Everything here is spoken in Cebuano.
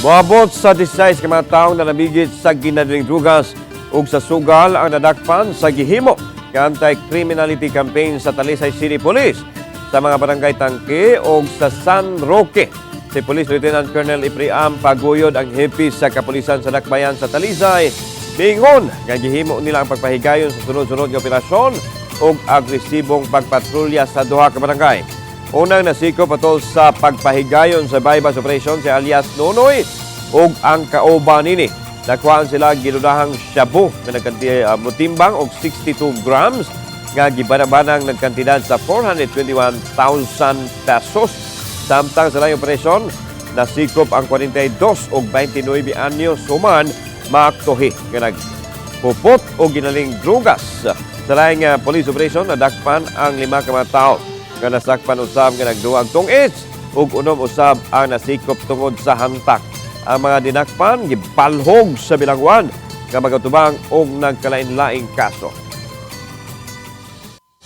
Moabot sa 16 ka mga tawo na nabigit sa ginadaling drugas ug sa sugal ang nadakpan sa gihimo nga anti-criminality campaign sa Talisay City Police sa mga barangay Tangke ug sa San Roque. Si Police Lieutenant Colonel Ephraim Paguyod, ang hepe sa kapulisan sa Dakbayan sa Talisay, miingon nga gihimo nila ang pagpahigayon sa sunod-sunod nga operasyon ug agresibong pagpatrolya sa duha ka barangay. Unang nasikop atol sa pagpahigayon sa buy-bust operation si alias Nonoy ug ang kauban nini. Nakuhaan sila gidudahang shabu nga nagkanti mutimbang og 62 grams nga gibanabanang nagkantidad sa 421,000 pesos. Samtang sa laing operasyon, nasikop ang 42 og 29 anyos human maaktuhi nga nagpupot og ginaling drugas. Sa laing police operation, nadakpan ang lima ka mga tawo nga nasakpan usab nga nagduag tong-its ug 6 usab ang nasikop tungod sa hantak. Ang mga dinakpan gibalhog sa bilangguan nga magatubang og nagkalain-laing kaso.